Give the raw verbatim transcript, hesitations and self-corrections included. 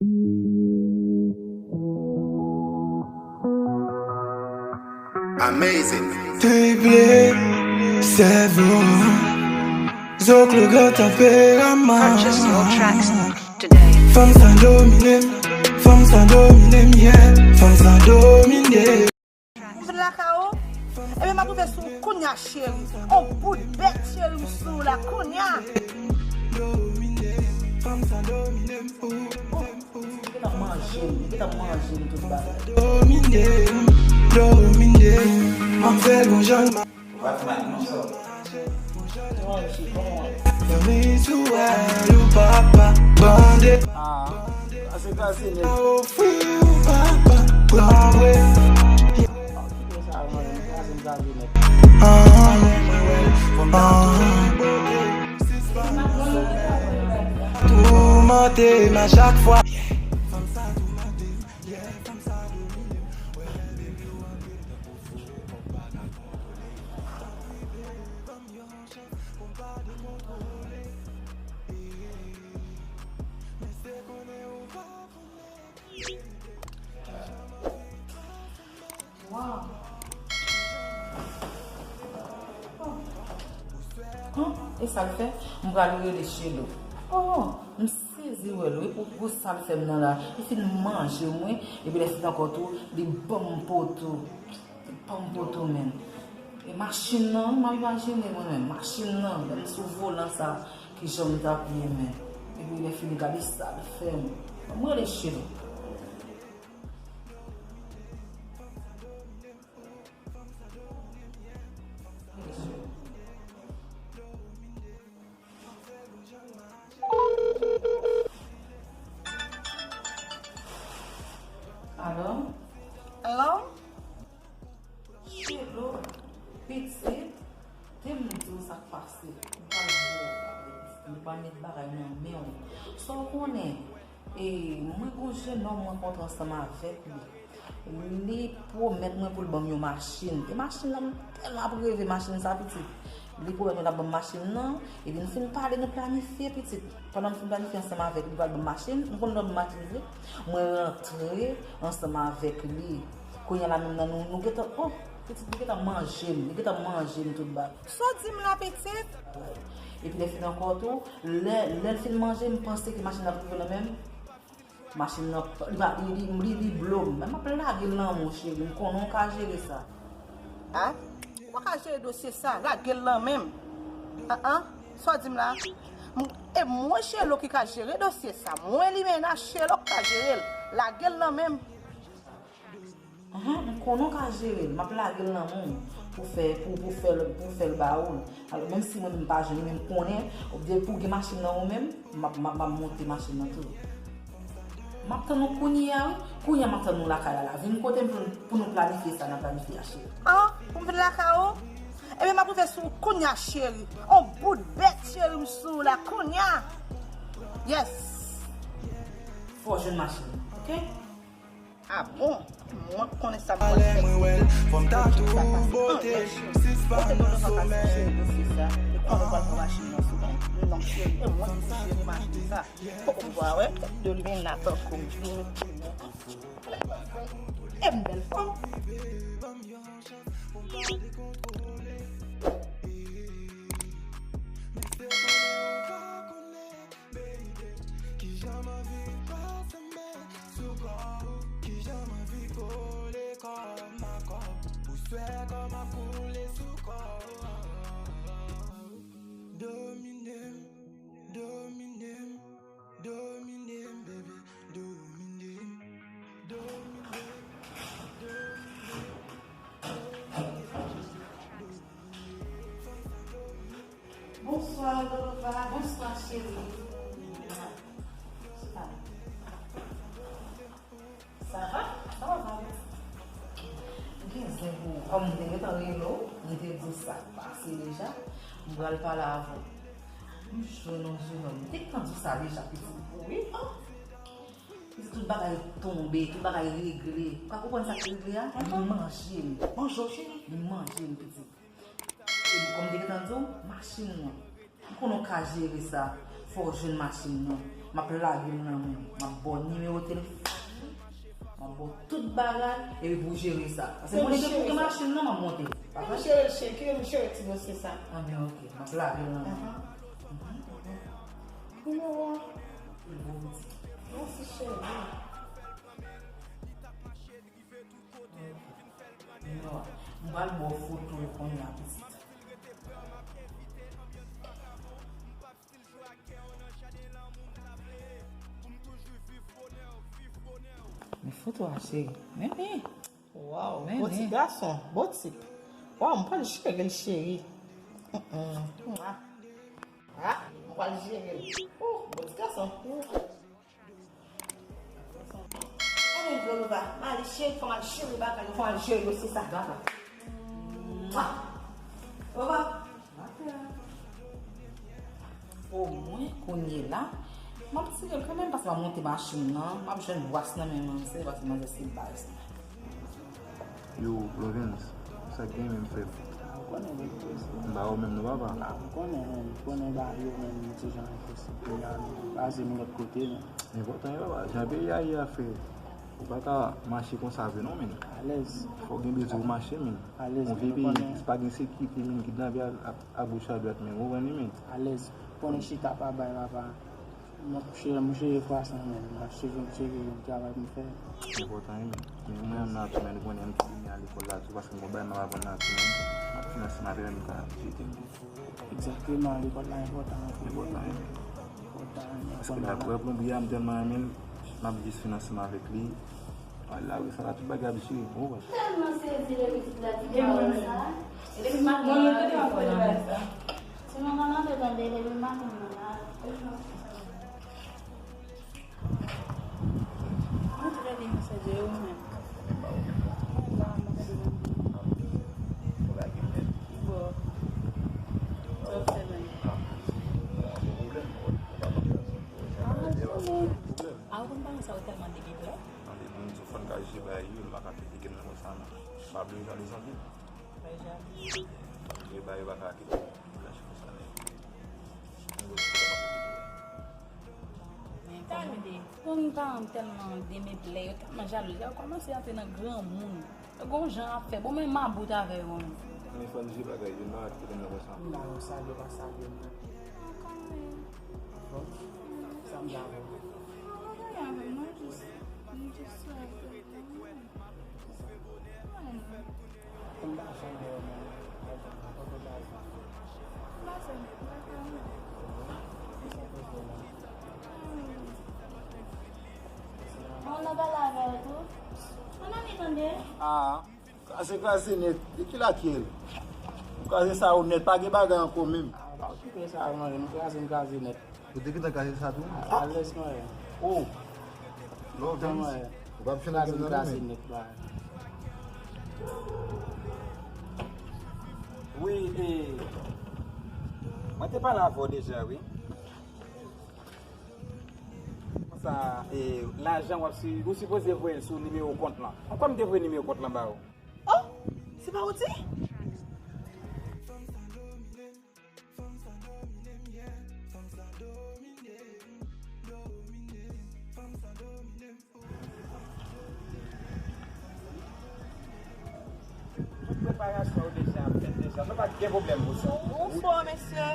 Amazing. Triple seven. Zoklo gran tanperaman. Purchase your tracks today. Fanm sa domine m, fanm sa domine m, yeah. Fanm sa domine m. M vin lakay ou, ebyen m ap rive sou ou kounya cheri. On bout bèt cheri, m sou ou la kounya. Domine m, fanm sa domine m, ooh. Li gentan manje m, li gentan manje m tout bagay. Domine m, domine m, m ap fè l yon jan. Ou pa fè mal non, sè. Manje, kòman w ye? Fanmi sou al ou papa, bande. Ah, kase, kase, nèg. Ofri ou papa, pran vre. Sa, mwen, kase m, kase, nèg. Ah, ah. Toumante m a chak fwa. Waw. Oh. Hum, e sa l fè? M pral rele Chelo. Oh, m sezi wè l wi pou, pou sa l fè m nan la. Li fin manje m wi. Epi lè fin ankò tou, li ban m poto. Li ban m poto, menn. E machin nan, m ap imajine mwen menm. Machin nan, lè m sou volan sa, kijan m t ap ye, menn. Epi lè fini, gade sa l fè m. Ban m rele Chelo. Alo? Alo? Chelo, pitit, te m di w sa k pase. M pral di w, m pral met bagay nan men w. Sa w konnen, e, mwen gon jennonm mwen rankontre ansanm avèk li. Li pwomèt mwen pou l ban m yon machin. E machin nan, m tèlman ap reve machin sa, pitit. Li pwomèt mwen l ap ban m machin nan. Epi n fin pale, nou planifye, pitit. Pandan m fin planifye ansanm avèk li, li pral ban m machin. M konn lè l ban m machin vre. Mwen rantre ansanm avèk li. Kounye a la menm nan, nou, nou gentan, oh, pitit, li gentan manje m. Li gentan manje m tout bagay. Sa w di m la, pitit? Epi lè fin ankò tou, lè, lè l fin manje, m panse ke machin nan ap rive nan men m. Machin nan, li pa, li, li, li, li blo m. Men m ap lage l nan men w, cheri. M konnen w ka jere sa. A? Ou pa ka jere dosye sa. Lage l nan men m. An, an. Sa w di m la? M, e mwen Chelo ki ka jere dosye sa. Mwen li menm a Chelo k ka jere l. Lage l nan men m. Ahan, m konnen w ka jere l. M ap lage l nan men w pou fè, pou, pou fè l, pou fè l ba ou l. Alò, menm si mwen menm m pa jwenn li, men m konnen, depi w gen machin nan ou menm, m ap, m ap, m ap monte machin nan tou. M ap tann ou kounye a, wi. Kounye a, m ap tann ou lakay la, la. Vin kote m pou, pou nou planifye sa n ap planifye a, cheri. Ah, pou m vin lakay ou? Ebyen, m ap rive sou ou kounye a, cheri. On bout bèt, cheri, m sou ou la kounye a. Yes. Fò w jwenn machin, oke? Ah bon? Mwen konnen sa mwen fè. Mwen wè l, fò m ta tou bote, sispann nan somèy. Ou te konn nou pa ka chèche dosye sa, e konnen w pral pran machin nan sou mwen. Non, cheri, e mwen ki pou jere machin sa. Ou va wè, tèt de lwen la tankou m vini. E m bèl fanm. Baby, kijan m anvi pase men sou kò w, kijan m anvi kole kò m a kò w, pou swè kò m ap koule sou kò w. Domine m, domine m, domine m, baby, domine m, domine m, domine m. Bonsoir, Donovan. Bonsoir, chérie. Chita. Sa va? Sa va, wi. M gen zen pou ou. Kòm m te gentan rele w, m te di w sa k pase deja. M pral pale avè w. M jwenn yon jenòm. M te gentan di w sa deja, pitit. Wi, an. Pitit, tout bagay tonbe, tout bagay regle. Ou ka konprann sa k regle a? Li manje m. Manje w, cheri? Li manje m, pitit. E kòm m te gentan di w, machin nan. M konnen w ka jere sa. Fò w jwenn machin nan. M ap lage l nan men w. M ap ba w nimewo bagay, epi pou jere sa. Paske mwen li gen pou gen machin nan, m ap monte. Pa vre? Jere l, cheri, kite m jere ti dosye sa. Ah, men ok, m ap lave l nan men. Ahan. Nimewo a. Mèsi, cheri. Nimewo a. M pral ba w foto yo kounye a, pitit. Men foto a, cheri. Men, men. Waw, men, bon ti gason, bon tip. Waw, m pral jere l, cheri. Mm, mm. Ah, ah, m pral jere l. Oh, bon ti gason. Oh. Ann vre, Lova. M ale, cheri, fò m al jere bagay yo, fò m al jere yo, se sa. Dakò. Mwa. Lova. Omwen kounye la, m ap tire l kanmenm, paske m ap monte machin nan, m ap jwenn bwas nan men manzè, paske manzè se baz mwen. Yo, Lovens, sa k gen menm, frè m? Ah, ou konnen, men, presi. M ba ou menm non, papa. Ah, ou konnen, men, ou konnen ba yo menm, ti jan enposib kounye a, men, baze nou lòt kote, men. Enpòtan, wi, papa. Jan peyi a ye a, frè, ou pa ka mache konsa vre non, men. Alèz. Fò w gen bezwen w mache, men. Alèz, yon vye peyi, se pa gen sekirite, men, kidnape a, a, a goch a dwat, men. Ou konprann li, men. Alèz. Konnen chita pa bay, papa. M ap chire, m chire kwasan, men. M ap chire, m chire yon travay pou m fè. Enpòtan, wi. Men mwen menm nan tou, men, ou konnen m ki vini a lekòl la tou, paske m gon bagay m ap aprann nan tou, men. M ap finanse m avè m ka jete. Egzakteman, lekòl la enpòtan anpil. Enpòtan, wi. Enpòtan, wi. Paske la, pou plonbri a, m tèlman renmen l, m ap jis finanse m avèk li. Ala, wi, sa la, tout bagay ap jere. Ou wè. Tèlman sezi lè pitit la di pawòl sa. E depi maten an, yo te ap fè bagay sa. Ti manman nan te tande depi maten an la. Mwen trè byen, mesye Dye, ou menm? Bon. Sa w fè menm? Ah, ou konn paran sa yo tèlman degeplè? Tande, moun di fò n ka jije bagay yo, nou pa ka fè degeplè konsa non. Pa bliye gade zanmi. Bay jalouz. Bagay yo pa ka kite. Lach konsa, men. Tande, konn paran m tèlman demeplè, yo tèlman jalouz, yo kòmanse antre nan granmoun. Yo gon jan ap fè. Bon, men m about avè yo, men. Men fò n jere bagay yo, m pa ka kite tèlman konsa. M ba yo sa, yo pa salye m. Ah, kanmenm. Bon, sa m ta fè? Yo pa gade avè m, non, jis, m jis swè. Konn lajan dèyè w menm, konn lajan. An nan pale avè w tou. An nan li tande. Ah, kraze, kraze nèt. De ki lakyèl? Kraze sa yo nèt, pa gen bagay ankò menm. Ah, pa okipe sa, manje, m kraze, m kraze nèt. Ou te gentan kache sa tou? Alèz mwen. Oh. Love, James. Ou p ap fin avè m nan, non, men. Wi, e, mwen te pale avè w deja, wi. Konsa, e, lajan w ap si-, ou sipoze voye l sou nimewo kont lan. Ankò m te voye nimewo kont lan ba ou. Oh, se pa ou di? Tout preparasyon yo deja ap fèt deja. Nou pa t gen pwoblèm pou sa. Ou fò, mesye.